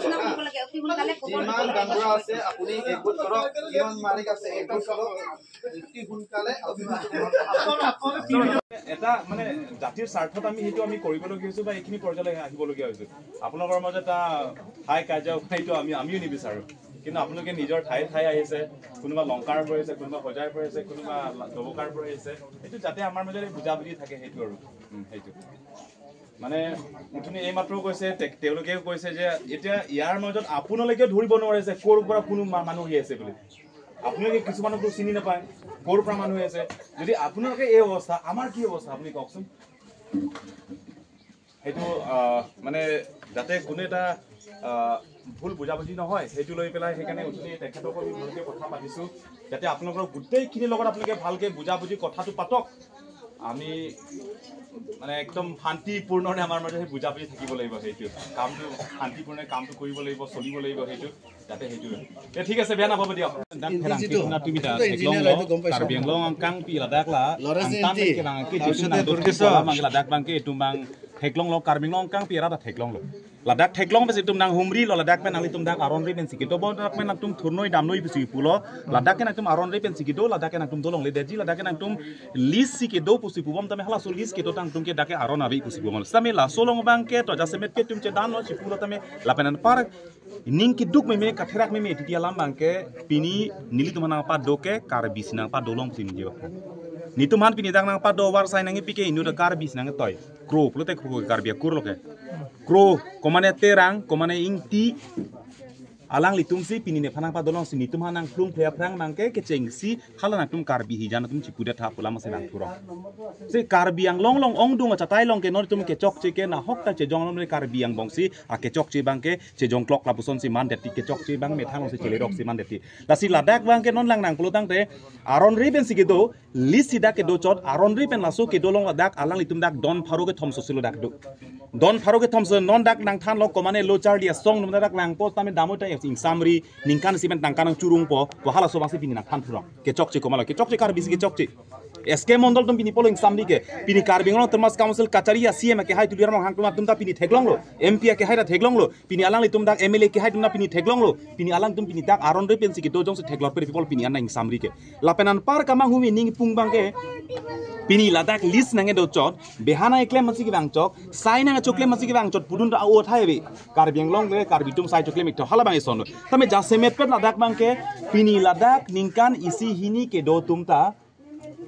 আলোচনা কৰিব লাগে অতি সোনকালে খবৰ দিব যিমান লাগে। গাঁওবুঢ়া আছে আপুনি একগোট কৰক, যিমান মালিক আছে একগোট কৰক, অতি সোনকালে আলোচনা। এটা মানে জাতিৰ স্বাৰ্থত আমি সেইটো আমি কৰিবলগীয়া হৈছো বা এইখিনি পৰ্যায়লৈ আহিবলগীয়া হৈছো। আপোনালোকৰ মাজত এটা ঠাই কাৰ্য সেইটো আমিও নিবিচাৰো, কিন্তু আপোনালোকে নিজৰ ঠায়ে ঠায়ে আহিছে, কোনোবা লংকাৰ পৰা আহিছে, কোনোবা হোজাইৰ পৰা আহিছে, কোনোবা ডবকাৰ পৰা আহিছে, সেইটো যাতে আমাৰ মাজত বুজাবুজি থাকে সেইটো আৰু সেইটো মানে উঠনি এইমাত্ৰও কৈছে, তেওঁলোকেও কৈছে যে এতিয়া ইয়াৰ মাজত আপোনালোকেও ধৰিব নোৱাৰে যে ক'ৰ পৰা কোনো মানুহ আহি আছে বুলি। আপোনালোকে কিছুমানকতো চিনি নাপায় ক'ৰ পৰা মানুহ আছে। যদি আপোনালোকে এই অৱস্থা, আমাৰ কি অৱস্থা আপুনি কওকচোন। সেইটো মানে যাতে কোনো এটা ভুল বুজাবুজি নহয় সেইটো লৈ পেলাই সেইকাৰণে উঠনি তেখেতকো আমি ভালকৈ কথা পাতিছোঁ, যাতে আপোনালোকৰ গোটেইখিনিৰ লগত আপোনালোকে ভালকৈ বুজাবুজি কথাটো পাতক। আমি মানে একদম শান্তিপূৰ্ণৰে আমাৰ মাজত সেই বুজাবুজি থাকিব লাগিব, সেইটো কামটো শান্তিপূৰ্ণৰে কামটো কৰিব লাগিব, চলিব লাগিব, সেইটো যাতে সেইটো ঠিক আছে, বেয়া নাপাব দিয়ক। Ladak theklong pesi tum nang humri lo ladak pen nang tum dak aron ri pen sikito bo dak pen nang tum thurnoi damnoi pesi pulo ladak ken nang tum aron ri pen sikito ladak ken nang tum dolong le deji ladak ken nang tum lis sikito pusi pubom tame hala sul lis keto tang tum ke dake aron abi pusi pubom same la solong bang ke to jasemet ke tum che dan lo chi pulo tame la penan par ning ki duk me me katherak me me titia lam bang ke pini nili tum nang pa doke kar bisi nang pa dolong pusi ni ni tum han pini dak nang pa do war sai nang pike inu da kar bisi nang toy kro pulo te kro kar bia kur lo ke kro komane terang komane ingti alang litum si pini ne phanang pa dolong si nitum hanang phlung phya phrang mangke ke cheng si khala tum karbi hi jana tum chipuda tha pula ma se nang thuro se karbi ang long long ong dung chatai long ke nor tum ke chok che ke na hok ta che jong long le karbi ang bong si a ke chok che bang ke che jong klok la puson si man det ti ke chok che bang me thang long si chele rok si man det ti la si ladak bang ke non lang nang plo tang te aron ri pen si ke do lis si da ke do chot aron ri pen la so ke do long dak alang litum dak don pharo ke thom so silo dak do don pharo ke thom so non dak nang than lo komane lo char dia song num dak lang po tame damo ta ing samri ningkan simen tangkan curung po wahala so bangsi pini nang than phuro ke chok che komala ke chok che kar bisi ke chok che SK Mondal tum pini polo ing samri ke pini karbing lo termas council kacharia CM ke hai tuliar mang hang tum ta pini theglong lo MP ke hai ta theglong lo pini alang li tum dak MLA ke hai tum na pini theglong lo pini alang tum pini dak aron re pensi ke do jong se theglor pe people pini an ing samri ke lapenan par kamang humi ning pung bang ke pini ladak list nange do chot behana ekle masi ke bang chok sai nange chokle masi ke bang chot pudun ta o thai be karbing long le karbi tum sai chokle mik hala bang son tame ja semet pet ladak bang ke pini ladak ningkan isi hini ke do tum ta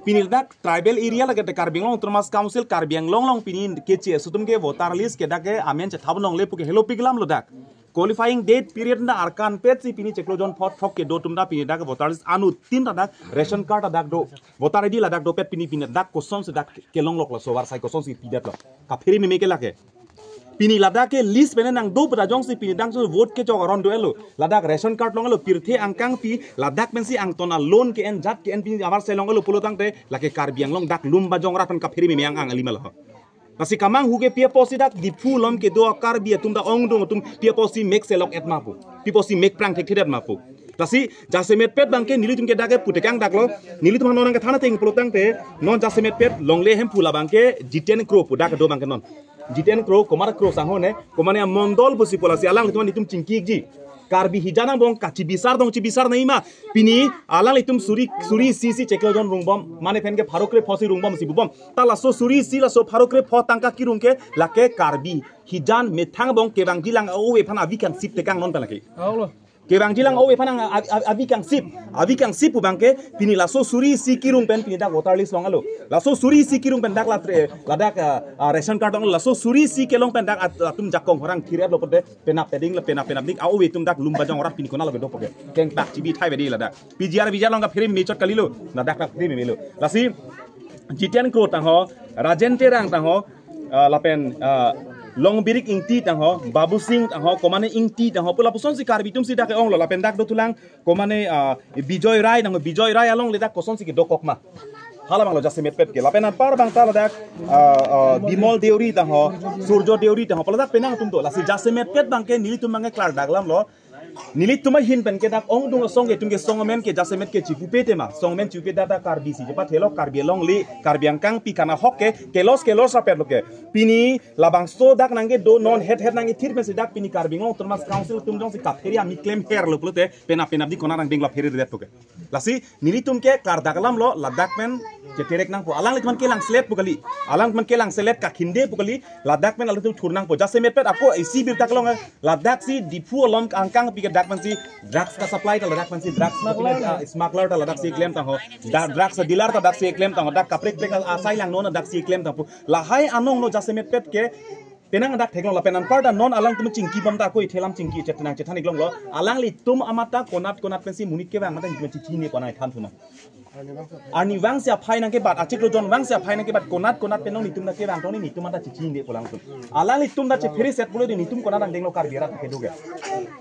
pini dak tribal area lage Karbi Anglong Autonomous Council Karbi Anglong long pini ke che sutum ke voter list ke dake amen che thabnong le puke hello piglam lo dak qualifying date period na arkan pet si pini cheklo jon phot phok ke do tum da pini dak voter list anu tin dak ration card dak do voter ID la dak do pet pini pini dak question se dak kelong lok la so war sai question si pidat lo ka pheri me ke lake pini ladak ke list pene nang do pra jong si pini dang so vote ke chok aron do elo ladak ration card long elo pirthe angkang pi ladak men si angtona loan ke en jat ke en pini abar se long elo pulo tang te lake karbi ang long dak lumba jong rapan ka pheri me ang ang alima lo nasi kamang huge pia posi dak dipu lom ke do karbi tum da ong dong tum pia posi mek selok et mapu pi posi mek prang thek thek mapu tasi jasemet pet bangke nili tum ke dake putekang dak lo nili tum non ke thana teng pulo tang te non jasemet pet longle hem pula bangke jiten kro pu dak do bangke non jiten kro komar kro sahone komane mondol busi polasi alang litum nitum chingki ji karbi hijana bong kachi bisar dong chi bisar naima pini alang litum suri suri si si cheklo jon rungbom mane phen ke farokre phosi rungbom si bubom ta laso suri si laso farokre pho tangka ki rungke lake karbi hijan methang bong kebang gilang o we phana vi kan sip tekang non palake kebang jilang owe panang avi kang sip bangke pini laso suri si kirung pen pini dak voter list long alo laso suri si kirung pen dak latre ladak ration card long laso suri si kelong pen dak atum jakong orang kiriat lo pede pena peding le pena pena dik awe tum dak lumba jong orang pini kona lo do poke keng tak cibi thai bedi ladak PGR bijar long ka phiri mechot kalilo ladak tak phiri melo lasi jitian kro tang ho Rajen Terang tang ho lapen long birik ingti tang ho Babu Singh tang ho komane ingti tang ho pula puson si karbi tum si dak ong lo lapen dak do tulang komane Bijoy Rai tang ho Bijoy Rai along le dak koson si ke do kokma hala bang lo jasemet pet ke lapen par bang ta dak Bimol Deuri tang ho Surjo Deuri tang ho pula dak penang tum do lasi jasemet pet bang ke nili tum bang ke klar daglam lo Nilit tuma hin pen ke dak ong dung song ke tum ke song men ke jasemet ke chipupe tema song men chipupe data karbi si jepat helok karbi long li karbi angkang pi kana hok ke kelos kelos rapet loke pini labang so dak nangge do non head head nangge thir men si dak pini karbi ngong termas council tum jong si kapheri ami claim her lo plote pena pena di kona nang ding la pheri det poke lasi nilit tum ke kar dakalam lo ladak men je terek nang po alang litman ke lang slet pukali alang man ke lang slet ka khinde pukali ladak men alu tum thurnang po jasemet pet ako isi bir taklong ladak si dipu along angkang pi ke dak man si drugs ka supply ta ladak man si drugs smuggler ta ladak si claim ta ho drugs dealer ta dak si claim ta ho dak kaprek prek asai lang non dak si claim ta po lahai anong no jasemet pet ke penang dak theklong la penan par da non alang tum chingki bam ta ko ithelam chingki chetnang chethani glong lo alang li tum amata konat konat pen si munit ke bang mata ni chi ne konai than thuna arni wang sia phai nang ke bat achik lo jon wang sia phai nang ke bat konat konat penong ni tum na ke bang toni ni tum mata chi ne polang tum alang li tum da che pheri set pule ni tum konat ang denglo kar biara ke doge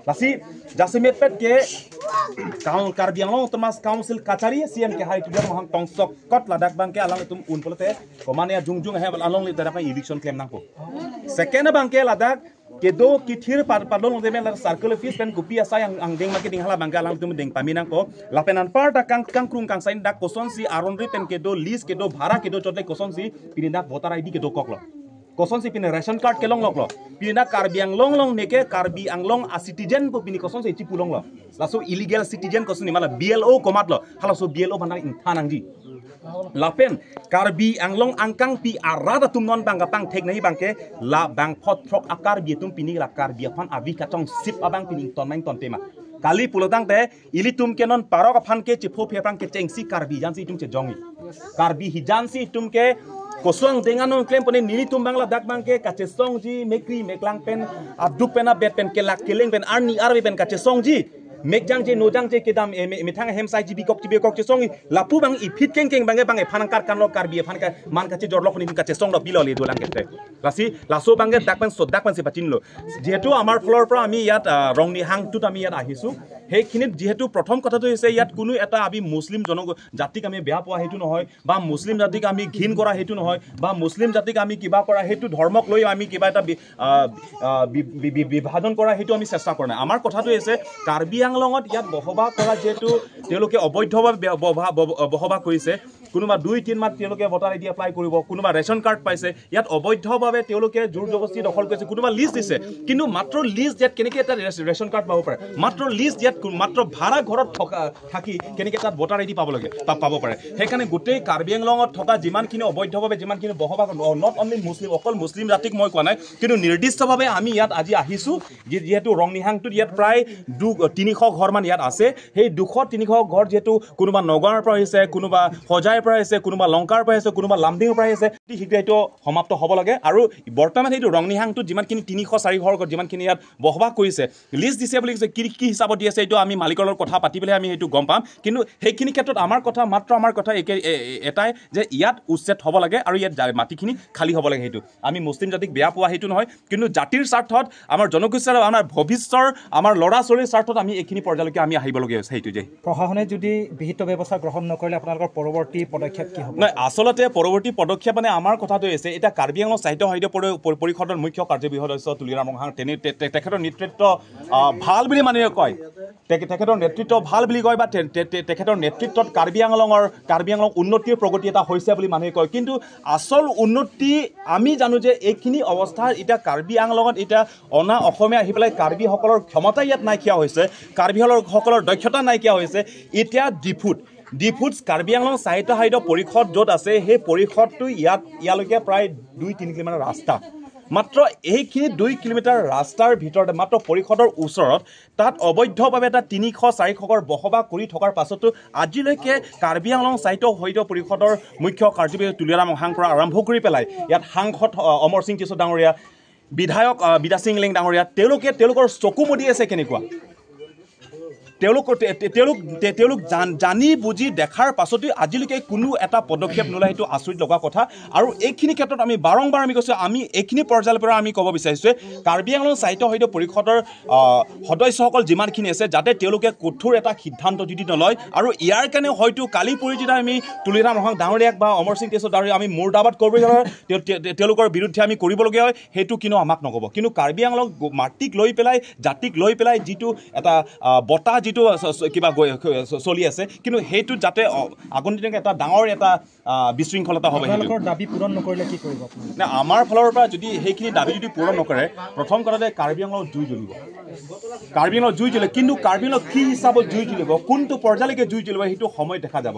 lasi jasemet pet ke kaun karbi anglong termas council kachari CM ke hai tujar mohang tongsok kot ladak bang ke alang li tum un polete komane jung jung he along li dara eviction claim nang po second bang ke ladak kedo kithir par padol ngte men circle office pen gupi asa yang ang deng marketing hala bangka lang tum deng paminang ko lapenan par da kang kang krung kang sain dak koson si aron ri pen kedo list kedo bhara kedo chotle koson si pinindak voter ID kedo koklo koson si pin ration card kelong loklo pinindak karbi anglong long neke karbi anglong a citizen po pini koson si chipulong lo laso illegal citizen koson ni mala BLO komat lo hala so BLO bandang inthanang ji lapen karbi anglong angkang pi arada tum non bang pang thek nahi bangke la bang phot throk akar bi tum pini la karbi phan avi kachong sip abang pini ton main ton tema kali pulotang te ili tum ke non parok phan ke chipho phe pang ke chengsi karbi jansi tum che jongi karbi hi jansi tum ke kosong denganon claim pone nili tum bangla dak bangke kache song ji mekri meklang pen abduk pena bet pen ke lak keleng pen arni arbi pen kache song ji mekjang je nojang je kedam methang hem sai jibi kok jibi kok che song lapu bang i fit keng keng bange bange phanang kar kan lo kar bi phan ka man ka che jor lok ni ka che song lo bilo le dolang ke lasi laso bange dak pan so dak pan se pachin lo যেহেতু আমাৰ ফলৰ পৰা আমি ইয়াত ৰংনি হাংটোত আমি ইয়াত আহিছো সেইখিনিত যেহেতু প্ৰথম কথাটো হৈছে ইয়াত কোনো এটা আমি মুছলিম জাতিক আমি বেয়া পোৱা সেইটো নহয় বা মুছলিম জাতিক আমি ঘিণ কৰা সেইটো নহয় বা মুছলিম জাতিক আমি কিবা কৰা সেইটো ধৰ্মক লৈ আমি কিবা এটা বিভাজন কৰা সেইটো আমি চেষ্টা কৰা নাই। আমাৰ কথাটো হৈছে কাৰ্বি আংলঙত ইয়াত বসবাস কৰা যিহেতু তেওঁলোকে অবৈধভাৱে বসবাস কৰিছে, কোনোবা 2-3 মাহ তেওঁলোকে ভোটাৰ আইডি এপ্লাই কৰিব, কোনোবা ৰেচন কাৰ্ড পাইছে, ইয়াত অবৈধভাৱে তেওঁলোকে জোৰ জবৰদস্তি দখল কৰিছে, কোনোবা লিষ্ট দিছে, কিন্তু মাত্ৰ লিষ্ট দিয়াত কেনেকৈ এটা ৰেচন কাৰ্ড পাব পাৰে, মাত্ৰ লিষ্ট দিয়াত মাত্ৰ ভাড়া ঘৰত থকা থাকি কেনেকৈ তাত ভোটাৰ আইডি পাব লাগে পাব পাৰে। সেইকাৰণে গোটেই কাৰ্বি আংলঙত থকা যিমানখিনি অবৈধভাৱে যিমানখিনি বসবাস, not only মুছলিম, অকল মুছলিম জাতিক মই কোৱা নাই, কিন্তু নিৰ্দিষ্টভাৱে আমি ইয়াত আজি আহিছোঁ যিহেতু ৰংনিহাংটোত ইয়াত প্ৰায় 200-300 ঘৰমান ইয়াত আছে। সেই 200-300 ঘৰ যিহেতু কোনোবা নগাঁৱৰ পৰা আহিছে, কোনোবা হোজাইৰ পৰা আহিছে, কোনোবা লংকাৰ পৰা আহিছে, কোনোবা লামডিঙৰ পৰা আহিছে, শীঘ্ৰে এইটো সমাপ্ত হ'ব লাগে। আৰু বৰ্তমান সেইটো ৰংনিহাংটোত যিমানখিনি 300-400 ঘৰ যিমানখিনি ইয়াত বসবাস কৰিছে, লিষ্ট দিছে বুলি কৈছে, কি কি হিচাপত দি আছে এইটো আমি মালিকৰ লগত কথা পাতি পেলাই আমি সেইটো গম পাম। কিন্তু সেইখিনি ক্ষেত্ৰত আমাৰ কথা মাত্ৰ আমাৰ কথা এটাই যে ইয়াত উচ্ছেদ হ'ব লাগে আৰু ইয়াত মাটিখিনি খালী হ'ব লাগে। সেইটো আমি মুছলিম জাতিক বেয়া পোৱা সেইটো নহয়, কিন্তু জাতিৰ স্বাৰ্থত, আমাৰ জনগোষ্ঠীৰ, আমাৰ ভৱিষ্যৰ, আমাৰ ল'ৰা ছোৱালীৰ স্বাৰ্থত আমি এইখিনি পৰ্যায়লৈকে আমি আহিবলগীয়া হৈছে। সেইটো যে প্ৰশাসনে যদি বিহিত ব্যৱস্থা গ্ৰহণ নকৰিলে আপোনালোকৰ পৰৱৰ্তী পদক্ষেপ কি হ'ব? নাই, আচলতে পৰৱৰ্তী পদক্ষেপ মানে আমাৰ কথাটো হৈছে এতিয়া কাৰ্বি আংলং সাহিত্য সাহিত্য পৰিষদৰ মুখ্য কাৰ্যবাহী সদস্য তুলিৰাম ৰংহাং, তেখেতৰ নেতৃত্ব ভাল বুলি মানুহে কয়, তেখেতৰ নেতৃত্ব ভাল বুলি কয় বা তেখেতৰ নেতৃত্বত কাৰ্বি আংলং উন্নতিৰ প্ৰগতি এটা হৈছে বুলি মানুহে কয়। কিন্তু আচল উন্নতি আমি জানো যে এইখিনি অৱস্থা এতিয়া কাৰ্বি আংলঙত এতিয়া অনা অসমীয়া আহি পেলাই কাৰ্বিসকলৰ ক্ষমতা ইয়াত নাইকিয়া হৈছে, কাৰ্বিসকলৰ দক্ষতা নাইকিয়া হৈছে। এতিয়া ডিফুত কাৰ্বি আংলং সাহিত্য সাহিত্য পৰিষদ য'ত আছে সেই পৰিষদটো ইয়ালৈকে প্ৰায় 2-3 কিলোমিটাৰ ৰাস্তা, মাত্ৰ এইখিনি 2 কিলোমিটাৰ ৰাস্তাৰ ভিতৰতে মাত্ৰ পৰিষদৰ ওচৰত তাত অবৈধভাৱে এটা 300-400 ঘৰ বসবাস কৰি থকাৰ পাছতো আজিলৈকে কাৰ্বি আংলং সাহিত্য সাহিত্য পৰিষদৰ মুখ্য কাৰ্যবাহী তুলিৰাম ৰংহাং পৰা আৰম্ভ কৰি পেলাই ইয়াত সাংসদ অমৰ সিং কিশোৰ ডাঙৰীয়া, বিধায়ক বিদা সিং লেং ডাঙৰীয়া, তেওঁলোকে তেওঁলোকৰ চকু মুদি আছে কেনেকুৱা। তেওঁলোক তেওঁলোক তেওঁলোক জানি বুজি দেখাৰ পাছতো আজিলৈকে কোনো এটা পদক্ষেপ নোলায়, সেইটো আচৰিত লগা কথা। আৰু এইখিনি ক্ষেত্ৰত আমি বাৰম্বাৰ আমি কৈছোঁ, আমি এইখিনি পৰ্যায়ৰ পৰা আমি ক'ব বিচাৰিছোঁ কাৰ্বি আংলং সাহিত্য সাহিত্য পৰিষদৰ সদস্যসকল যিমানখিনি আছে যাতে তেওঁলোকে কঠোৰ এটা সিদ্ধান্ত যদি নলয়, আৰু ইয়াৰ কাৰণে হয়তো কালি পৰি যেতিয়া আমি তুলিৰাম ৰহং ডাঙৰীয়াক বা অমৰ সিং তেজৰ ডাঙৰীয়া আমি মুৰ্দাবাদ কৰিবলগীয়া হয়, তেওঁলোকৰ বিৰুদ্ধে আমি কৰিবলগীয়া হয়, সেইটো কিন্তু আমাক নক'ব। কিন্তু কাৰ্বি আংলং মাটিক লৈ পেলাই জাতিক লৈ পেলাই যিটো এটা বতাহ যিটো কিবা চলি আছে, কিন্তু সেইটো যাতে আগন্তুক দিনত এটা ডাঙৰ এটা বিশৃংখলতা হ'ব। দাবী পূৰণ নকৰিলে কি কৰিব? না, আমাৰ ফালৰ পৰা যদি সেইখিনি দাবী যদি পূৰণ নকৰে, প্ৰথম কথাতে কাৰ্বি আংলঙত জুই জ্বলিব, কাৰ্বি আংলঙত জুই জ্বলিব। কিন্তু কাৰ্বি আংলঙত কি হিচাপত জুই জ্বলিব, কোনটো পৰ্যায়লৈকে জুই জ্বলিব, সেইটো সময় দেখা যাব।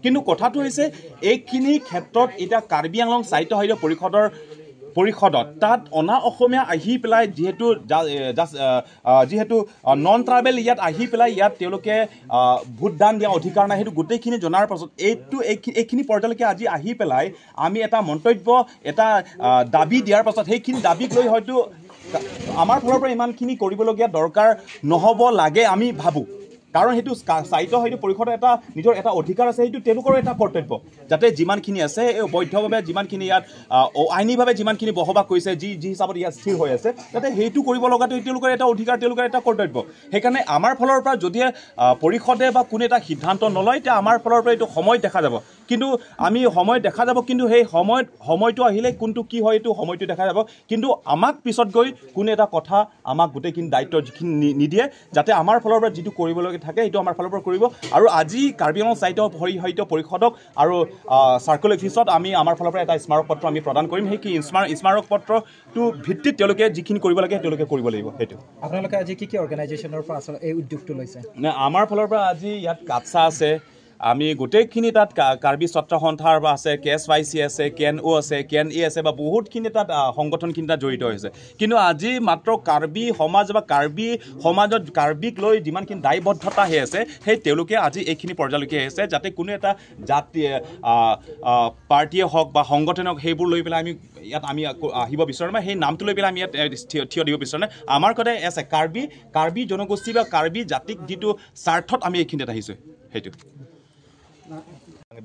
কিন্তু কথাটো হৈছে এইখিনি ক্ষেত্ৰত এতিয়া কাৰ্বি আংলং সাহিত্য সাহিত্য পৰিষদত তাত অনা অসমীয়া আহি পেলাই যিহেতু যিহেতু নন ট্ৰাইবেল ইয়াত আহি পেলাই ইয়াত তেওঁলোকে ভোটদান দিয়া অধিকাৰ নাই, সেইটো গোটেইখিনি জনাৰ পাছত এইটো এইখিনি পৰ্যায়লৈকে আজি আহি পেলাই আমি এটা মন্তব্য এটা দাবী দিয়াৰ পাছত সেইখিনি দাবীক লৈ হয়তো আমাৰ ফালৰ পৰা ইমানখিনি কৰিবলগীয়া দৰকাৰ নহ'ব লাগে আমি ভাবোঁ। কাৰণ সেইটো সাহিত্য সাহিত্য পৰিষদৰ এটা নিজৰ এটা অধিকাৰ আছে, সেইটো তেওঁলোকৰো এটা কৰ্তব্য যাতে যিমানখিনি আছে এই বৈধভাৱে যিমানখিনি ইয়াত আইনীভাৱে যিমানখিনি বসবাস কৰিছে, যি যি হিচাপত ইয়াত স্থিৰ হৈ আছে, যাতে সেইটো কৰিব লগাটো তেওঁলোকৰ এটা অধিকাৰ, তেওঁলোকৰ এটা কৰ্তব্য। সেইকাৰণে আমাৰ ফালৰ পৰা যদি পৰিষদে বা কোনো এটা সিদ্ধান্ত নলয়, তেতিয়া আমাৰ ফালৰ পৰা এইটো সময় দেখা যাব। কিন্তু আমি সময় দেখা যাব, কিন্তু সেই সময়টো আহিলে কোনটো কি হয় এইটো সময়টো দেখা যাব। কিন্তু আমাক পিছত গৈ কোনো এটা কথা আমাক গোটেইখিনি দায়িত্ব যিখিনি নিদিয়ে, যাতে আমাৰ ফালৰ পৰা যিটো কৰিবলগীয়া থাকে সেইটো আমাৰ ফালৰ পৰা কৰিব। আৰু আজি কাৰ্বি আংলং সাহিত্য সাহিত্য পৰিষদক আৰু চাৰ্কল অফিচত আমি আমাৰ ফালৰ পৰা এটা স্মাৰকপত্ৰ আমি প্ৰদান কৰিম। সেই কি স্মাৰকপত্ৰটোৰ ভিত্তিত তেওঁলোকে যিখিনি কৰিব লাগে তেওঁলোকে কৰিব লাগিব। সেইটো আপোনালোকে আজি কি কি অৰ্গেনাইজেশ্যনৰ পৰা আচলতে এই উদ্যোগটো লৈছে? আমাৰ ফালৰ পৰা আজি ইয়াত কাটছা আছে, আমি গোটেইখিনি তাত কাৰ্বি ছাত্ৰ সন্থাৰ বা আছে, কে এছ ৱাই চি আছে, কে এন অ' আছে, কে এন ই আছে, বা বহুতখিনি তাত সংগঠনখিনি তাত জড়িত হৈছে। কিন্তু আজি মাত্ৰ কাৰ্বি সমাজ বা কাৰ্বি সমাজত কাৰ্বিক লৈ যিমানখিনি দায়বদ্ধতা হৈ আছে, সেই তেওঁলোকে আজি এইখিনি পৰ্যায়লৈকে আহিছে যাতে কোনো এটা জাতি পাৰ্টীয়ে হওক বা সংগঠনে হওক সেইবোৰ লৈ পেলাই আমি ইয়াত আমি আহিব বিচৰা নাই, সেই নামটো লৈ পেলাই আমি ইয়াত থিয় দিব বিচৰা নাই। আমাৰ কথা আছে কাৰ্বি কাৰ্বি জনগোষ্ঠী বা কাৰ্বি জাতিক যিটো স্বাৰ্থত আমি এইখিনিত আহিছোঁ সেইটো।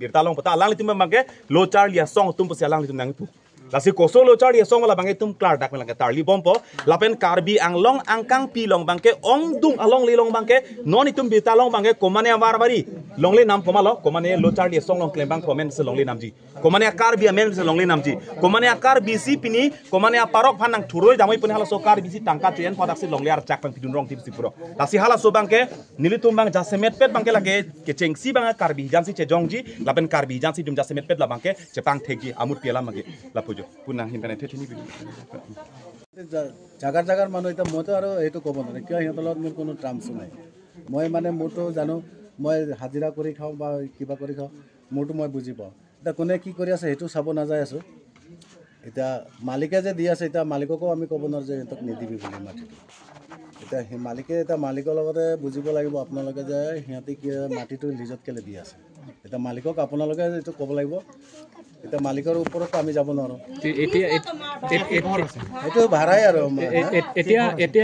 Birtalong pata alang litum bangke lochar lia song tum pasi alang litum nang pu lasi koso lochar lia song wala bangke tum klar dak melang tarli bompo lapen karbi anglong angkang pilong bangke ong dung along lilong bangke non itum birtalong bangke komane amarbari longle nam komalo komane lochar lia song long klem bang komen se longle namji komane karbi amen se longle namji komane karbi si pini komane parok phanang thuroi jamoi puni hala so karbi si tangka train padak si longle ar chak pang pidun rong tip si puro lasi hala so bangke nilitum bang jasemet pet bangke lage ke chengsi bang karbi jansi che jongji lapen karbi jansi dum jasemet pet la bangke chepang theki amut piela mage la pujo punang himpane thethini জাগাৰ জাগাৰ মানুহ এতিয়া মইতো আৰু এইটো ক'ব নোৱাৰোঁ কিয় সিহঁতৰ লগত মোৰ কোনো ট্ৰামছো নাই। মই মানে মোৰতো জানো, মই হাজিৰা কৰি খাওঁ বা কিবা কৰি খাওঁ, মোৰতো মই বুজি পাওঁ। এতিয়া কোনে কি কৰি আছে সেইটো চাব নাযায় আছোঁ। এতিয়া মালিকে যে দি আছে, এতিয়া মালিককো আমি ক'ব নোৱাৰোঁ যে সিহঁতক নিদিবি বুলি মাটিটো। এতিয়া সেই মালিকে এতিয়া মালিকৰ লগতে বুজিব লাগিব আপোনালোকে যে সিহঁতে কি মাটিটো লিজত কেলৈ দি আছে। এতিয়া মালিকক আপোনালোকে এইটো ক'ব লাগিব। এতিয়া মালিকৰ ওপৰতো আমি যাব নোৱাৰোঁ। সেইটো ভাড়াই আৰু এতিয়া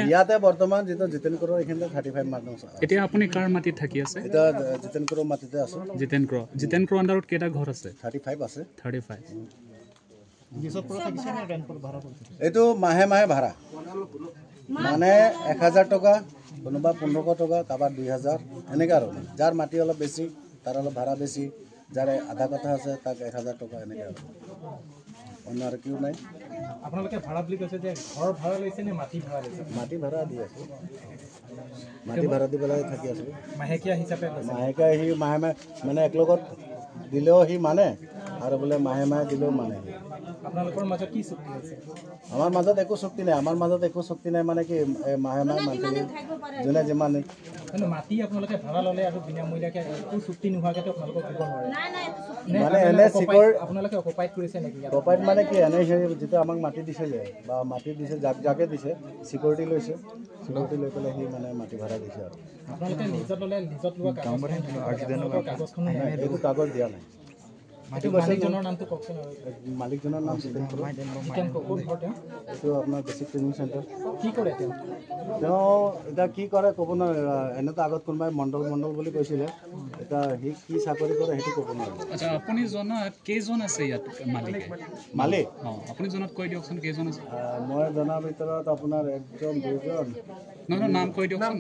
ইয়াতে বৰ্তমান যিটো জিতেন ক্ৰৰ এইখিনিতে 35 মানুহ আছে। এতিয়া আপুনি কাৰ মাটিত থাকি আছে? এতিয়া জিতেন ক্ৰৰ মাটিতে আছোঁ। জিতেন ক্ৰ, জিতেন ক্ৰৰ আণ্ডাৰত কেইটা ঘৰ আছে? 35 আছে। 35 এইটো মাহে মাহে ভাড়া, মানে 1000 টকা, কোনোবা 1500 টকা, কাৰোবাৰ 2000 এনেকৈ আৰু। যাৰ মাটি অলপ বেছি তাৰ অলপ ভাড়া বেছি, যাৰ আধা কথা আছে তাক 1000 টকা এনেকৈ আৰু। অন্য আৰু কিয় নাই। আপোনালোকে ভাড়া বুলি কৈছে যে ঘৰ ভাড়া লৈছে নে মাটি ভাড়া লৈছে? মাটি ভাড়া দি আছোঁ, মাটি ভাড়া দি পেলাই থাকি আছোঁ। মাহেকীয়া হিচাপে? মাহেকীয়া সি মাহে মাহে মানে একলগত দিলেও সি মানে, আৰু বোলে মাহে মাহে দিলেও মানে। আপোনালোকৰ মাজত কি চুক্তি হৈছে? আমাৰ মাজত একো চুক্তি নাই। আমাৰ মাজত একো চুক্তি নাই মানে কি মাহে মাহে মান্থলি যোনে যিমান মাটি আপোনালোকে ভাড়া ল'লে আৰু বিনামূলীয়াকৈ একো চুক্তি নোহোৱাকৈ আপোনালোকক দিব নোৱাৰে। মানে এনে চিকৰ আপোনালোকে অকুপাইড কৰিছে নেকি? অকুপাইড মানে কি, এনে যিটো আমাক মাটি দিছে যে বা মাটি দিছে যাক যাকে দিছে চিকিউৰিটি লৈছে, চিকিউৰিটি লৈ পেলাই সি মানে মাটি ভাড়া দিছে। আৰু আপোনালোকে লিজত ল'লে লিজত লোৱা কাগজখন এইটো কাগজ দিয়া নাই। মালিকজনৰ নামটো কওকচোন। মালিকজনৰ নাম জিতেন ক্ৰ'। জিতেন ক্ৰ', ক'ত ঘৰ তেওঁ? এইটো আপোনাৰ বেছিক ট্ৰেইনিং চেণ্টাৰ। কি কৰে তেওঁ? তেওঁ এতিয়া কি কৰে ক'ব নোৱাৰে। এনেতো আগত কোনোবাই মণ্ডল মণ্ডল বুলি কৈছিলে, এতিয়া সি কি চাকৰি কৰে সেইটো ক'ব নোৱাৰে। আচ্ছা, আপুনি জনাত কেইজন আছে ইয়াত মালিকে? মালিক? অঁ, আপুনি জনাত কৈ দিয়কচোন কেইজন আছে। মই জনাৰ ভিতৰত আপোনাৰ একজন দুজন, নহয় নাম কৈ দিয়কচোন।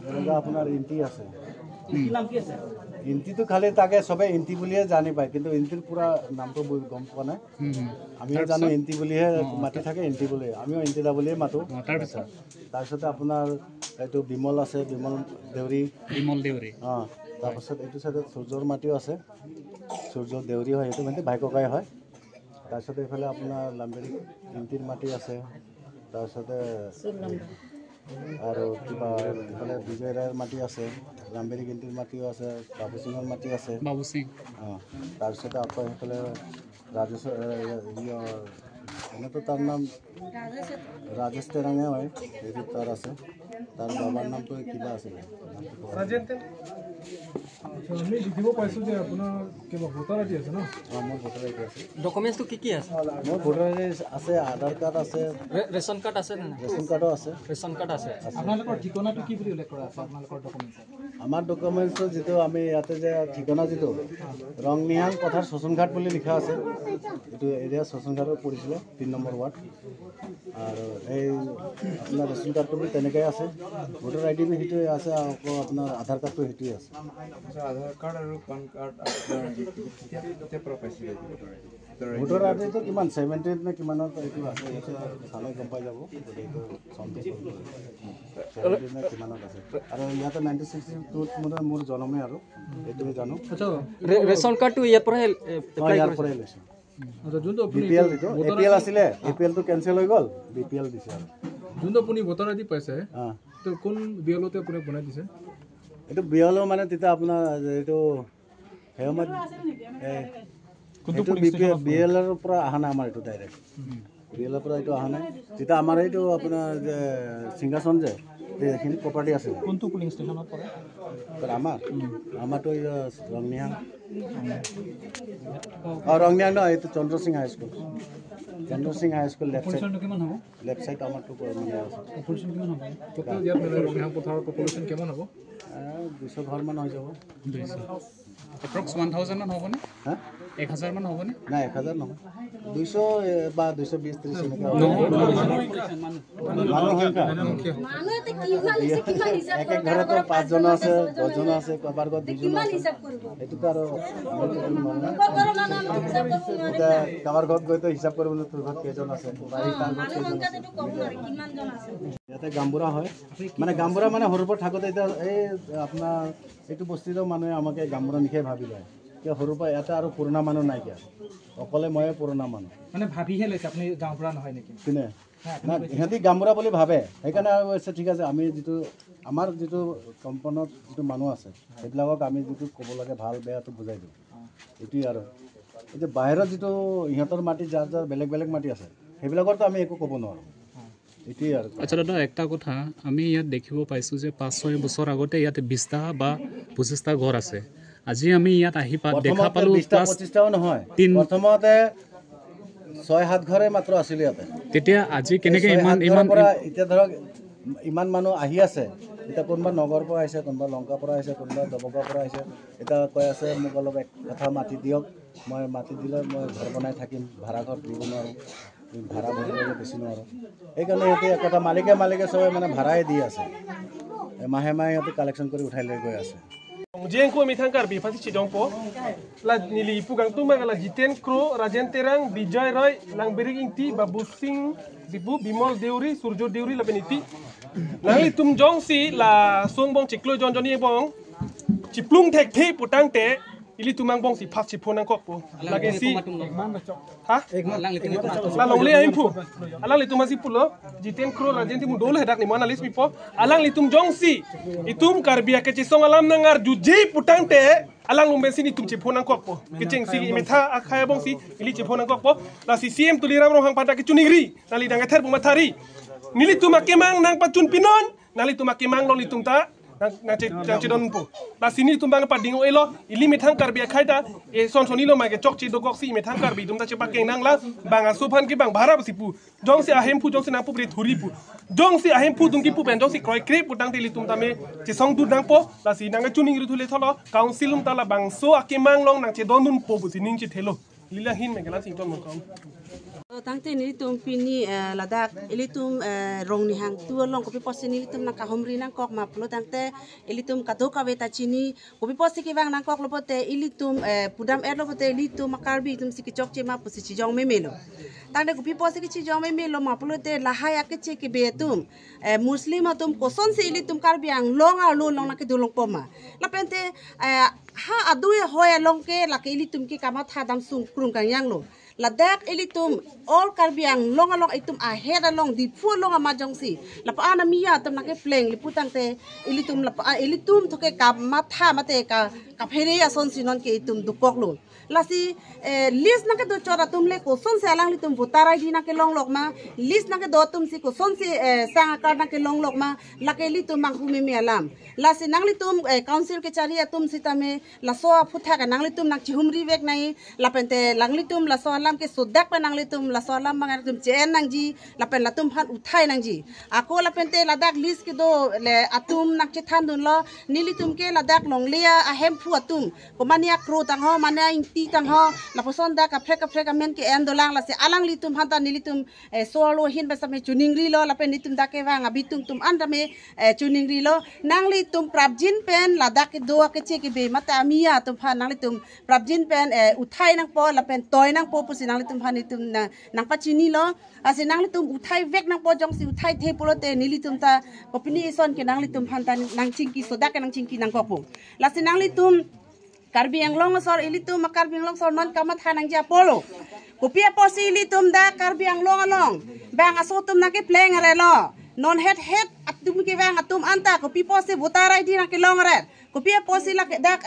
এনেকুৱা আপোনাৰ ইণ্টি আছে। ইণ্টিটো খালি তাকে চবে ইণ্টি বুলিয়ে জানি পায়, কিন্তু ইণ্টিৰ পূৰা নামটো গম পোৱা নাই। আমিও জানো ইণ্টি বুলিহে মাতি থাকে, ইণ্টি বুলি আমিও ইণ্টি দা বুলিয়ে মাতোঁ। তাৰপিছতে আপোনাৰ এইটো বিমল আছে, বিমল দেউৰী। বিমল দেউৰী। অঁ, তাৰপাছত এইটো চাইডত সূৰ্যৰ মাটিও আছে, সূৰ্য দেউৰী হয়, সেইটো মানে ভাই ককাই হয়। তাৰপিছতে এইফালে আপোনাৰ লাম্বেৰী ইণ্টিৰ মাটি আছে। তাৰপিছতে আৰু কিবা এইফালে বিজয় ৰায়ৰ মাটি আছে, লাম্বেৰী গিন্তিৰ মাটিও আছে, বাবু সিঙৰ মাটি আছে। বাবু সিং। অঁ, তাৰপিছতে আকৌ সেইফালে ৰাজেশ, এনেতো তাৰ নাম ৰাজেশ তেৰাঙে হয়, সেইটো তাৰ আছে। তাৰ বাবাৰ নামটো কিবা আছিলে। আমি দেখিব পাইছোঁ যে আপোনাৰ কিবা ভোটাৰ আইডি আছে ন? অঁ, মোৰ ভোটাৰ আইডি আছে। ডকুমেণ্টছটো কি কি আছে? মোৰ ভোটাৰ আইডি আছে, আধাৰ কাৰ্ড আছে, ৰেচন কাৰ্ড আছে নে? ৰেচন কাৰ্ডো আছে। ৰেচন কাৰ্ড আছে। আপোনালোকৰ ঠিকনাটো কি বুলি উল্লেখ কৰা আছে আপোনালোকৰ ডকুমেণ্টছত? আমাৰ ডকুমেণ্টছত যিটো আমি ইয়াতে যে ঠিকনা যিটো ৰংনিহাং পথাৰ শশনঘাট বুলি লিখা আছে, এইটো এৰিয়া শশনঘাটত পৰিছিলে, 3 নম্বৰ ৱাৰ্ড। আৰু এই আপোনাৰ ৰেচন কাৰ্ডটো বি তেনেকৈ আছে, ভোটাৰ আই ডি বি সেইটোৱে আছে, আকৌ আপোনাৰ আধাৰ কাৰ্ডটো সেইটোৱে আছে। আধাৰ কাৰ্ড আৰু পান কাৰ্ড আপোনাৰ কেতিয়াৰ পৰা পাইছিলে? ভোটাৰ আই ডিটো কিমান 70 নে কিমানত এইটো আছে, এইটো চালে গম পাই যাব। এইটো চনটো 70 নে কিমানত আছে। আৰু ইয়াতে 1962 মানে মোৰ জন্মে, আৰু এইটোৱে জানো। আচ্ছা, ৰেচন কাৰ্ডটো ইয়াৰ পৰাই ইয়াৰ পৰাই লৈছোঁ। আচ্ছা, যোনটো বি পি এল যিটো এ পি এল আছিলে, এ পি এলটো কেঞ্চেল হৈ গ'ল, বি পি এল দিছে। আৰু যোনটো আপুনি ভোটাৰ আই ডি পাইছে, তো কোন বি এল অ'তে আপুনি বনাই দিছে? এইটো বি এল অ' মানে তেতিয়া আপোনাৰ এইটো সেই সময়ত এইটো বি এল এৰ পৰা অহা নাই আমাৰ, এইটো ডাইৰেক্ট বি এলৰ পৰা এইটো অহা নাই। তেতিয়া আমাৰ এইটো আপোনাৰ যে সিংহাসন যে এইখিনি প্ৰপাৰ্টি আছিলে। কোনটো পুলিং ষ্টেচনত পৰে? আমাৰ আমাৰতো ৰংনিহাং। অঁ, ৰংনিহাং নহয়, এইটো Chandrasingh high school. Chandrasingh high school left side. কিমান হ'ব? লেফ্ট চাইড আমাৰটো মানে আছে। পপুলেশ্যন কিমান হ'ব? টোটেল ইয়াত মানে ৰংনিহাং পথাৰৰ পপুলেশ্যন কিমান হ'ব? 200 ঘৰমান হৈ যাব। 200 এপ্ৰক্স 1000 মান হ'বনে? হা, 1000 মান হ'বনে? নাই, 1000 নহয়, 200 বা 220 30 এনেকুৱা মানুহ সংখ্যা। এক এক ঘৰতো 5জন আছে, 10জন আছে, কাৰোবাৰ ঘৰত 2জন আছে। সেইটোতো আৰু এতিয়া কাৰোবাৰ ঘৰত গৈতো হিচাপ কৰিব তোৰ ঘৰত কেইজন আছে, তাৰ ঘৰত কেইজন আছে। ইয়াতে গামবুঢ়া হয়, মানে গামবুঢ়া মানে সৰুৰ পৰা থাকোঁতে এতিয়া এই আপোনাৰ এইটো বস্তিৰো মানুহে আমাকে গামবুঢ়া নিশাই ভাবি লয়। কিয় সৰুৰ পৰা ইয়াতে আৰু পুৰণা মানুহ নাইকিয়া, অকলে ময়ে পুৰণা মানুহ। মানে ভাবিহে লৈছে আপুনি গাঁওবুঢ়া নহয় নেকি? কোনে না, সিহঁতি গামবুঢ়া বুলি ভাবে, সেইকাৰণে আৰু কৈছে ঠিক আছে। আমি যিটো আমাৰ যিটো কম্পাউণ্ডত যিটো মানুহ আছে সেইবিলাকক আমি যিটো ক'ব লাগে ভাল বেয়াটো বুজাই দিওঁ, এইটোৱে। আৰু এতিয়া বাহিৰত যিটো ইহঁতৰ মাটি যাৰ যাৰ বেলেগ বেলেগ মাটি আছে সেইবিলাকৰতো আমি একো ক'ব নোৱাৰোঁ, এইটোৱে আৰু। আচ্ছা দাদা, একটা কথা আমি ইয়াত দেখিব পাইছোঁ যে 5-6 বছৰ আগতে ইয়াত 20টা বা 25টা ঘৰ আছে। আজি আমি ইয়াত আহি দেখা পালোঁ 20টা 25টাও নহয়, প্ৰথমতে 6-7 ঘৰে মাত্ৰ আছিলে ইয়াতে। তেতিয়া আজি কেনেকৈ ইমান ইমান পৰা এতিয়া ধৰক ইমান মানুহ আহি আছে। এতিয়া কোনোবা নগৰৰ পৰা আহিছে, কোনোবা লংকাৰ পৰা আহিছে, কোনোবা দবকাৰ পৰা আহিছে। এতিয়া কৈ আছে মোক অলপ এক কথা মাটি দিয়ক, মই মাটি দিলে মই ঘৰ বনাই থাকিম, ভাড়া ঘৰ দিব নোৱাৰোঁ, ভাড়া ভৰিবলৈ বেছি নোৱাৰোঁ। সেইকাৰণে সিহঁতে এক কথা মালিকে মালিকে চবে মানে ভাড়াই দি আছে, মাহে মাহে সিহঁতে কালেকশ্যন কৰি উঠাই লৈ গৈ আছে। Jengko mithang karbi phasi chidongpo la nili pugang tuma la Jiten Kro, Rajen Terang, Bijoy Roy, Langberik Ingti, Babu Singh Dipu, Bimol Deuri, Surjo Deuri la beniti Langli tum jong si la song bong chiklo jon joni bong chiplung thek the putang te ili tumang bong si phas chiphonang kok po lage si ha la longle aim phu alang li tumasi pulo Jiten Kro Rajen timu dol hedak ni mana list mi po alang li tum jong si itum karbia ke chisong alam nangar juji putang te alang lumben si ni tum chiphonang kok po kicheng si imetha akhaya bong si ili chiphonang kok po la si CM tuliram rohang pata ke chunigri nali danga ther bumathari nili tumakemang nang pachun pinon nali tumakemang long litum ta nang che don po la sini tum bang pa ding elo ili methang karbi khaita e son soni lo ma ke chok che do kok si methang karbi tum ta che pa keng nang la bang asu phan ki bang bhara sipu jong si ahem phu jong si nang pu bre thuri pu jong si ahem phu tung ki pu ben jong si kroi kre pu tang teli tum ta me che song du nang po la si nang chuning ri thule tholo council um ta la bang so akemang long nang che don dun po bu si ning che thelo lila hin me gala sing ton mo kaum tangte ni tum pini Ladakh ilitum rong ni hang tu long kopi posi ni tum na kahomri nang kok ma plo tangte ilitum kado kawe ta chini kopi posi ki bang nang kok lopote ilitum pudam er lopote ilitum makarbi tum siki chok che ma posi chi jong me melo tangte kopi posi ki chi jong me melo ma plo te lahaya ke che ke be tum muslim tum koson se ilitum karbi ang long a lo long na ke dolong poma la pente ha adu hoya long ke la ke ilitum ki kama tha dam sung krung kang yang lo Ladakh ilitum all Karbi Anglong along itum ahead along di pu long ama jongsi lapa ana mia tum nake pleng liputang te ilitum lapa ilitum thoke ka matha mate ka ka phere ya son sinon ke itum dukok lo lasi list nake do chora tum le ko son se alang litum voter ID nake long lok ma list nake do tum si ko son se sang card nake long lok ma lake litum mang hume mi alam lasi nang litum council ke chari atum sitame laso phutha ka nang litum nak chihumri vek nai lapente lang litum laso alam ke sodak pa nang litum laso alam mang tum chen nang ji lapen latum phan uthai nang ji ako lapente Ladakh list ke do le atum nak che than dun lo nilitum ke Ladakh long lea ahem phu atum ko mania kro tang ho mania ingti tang ho laposon da ka phrek men ke en dolang la se alang litum hanta nilitum solo hin ba same chuning ri lo lapen litum da ke wang abitum tum anda me chuning ri lo nang litum prabjin pen Ladakh ke do ke che ke be mata amia tum pha nang litum prabjin pen uthai nang po lapen toy nang po pusi nang litum pha nitum nang pa chini lo ase nang litum uthai vek nang po jong si uthai the polo te nilitum ta kopini son ke nang litum phan ta nang chingki soda ke nang chingki nang kopo la se nang litum Karbi Anglong sor ilitum Karbi Anglong sor non kamat hanang ja polo kopia posi ilitum da Karbi Anglong along bang asotum nake pleng re lo non head head atum ke bang atum anta kopi posi voter ID nake long re kopia posi lak dak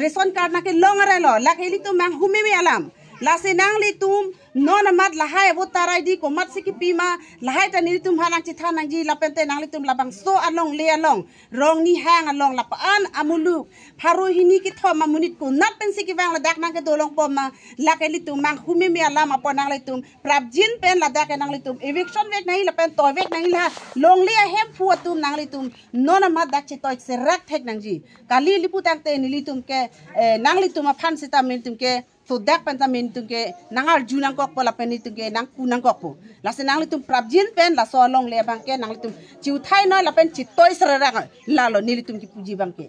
ration card nake long re lo lak ilitum mang hume mi alam lase nang litum non amat lahai voter ID ko mat siki pima lahai ta nilitum hanang chi thanang ji lapente nang litum labang so along le along rong ni hang along lapaan amuluk pharu hini ki thoma munit ko nat pen siki wang Ladakh nang ke dolong poma lake litum mang hume mi alam apo nang litum prabjin pen Ladakh nang litum eviction vek nahi lapen toy vek nahi la long le hem phu atum nang litum non amat dak chi toy se rak thek nang ji kali lipu tang te nilitum ke nang litum a phan sita min tum ke sodak pen ta min tum ke nangal junang kok po la pen tum ke nang kunang kok po la se nang litum prabjin pen la so long le bang ke nang litum chiu thai noi la pen chi toy sra ra la lo nilitum ki puji bang ke.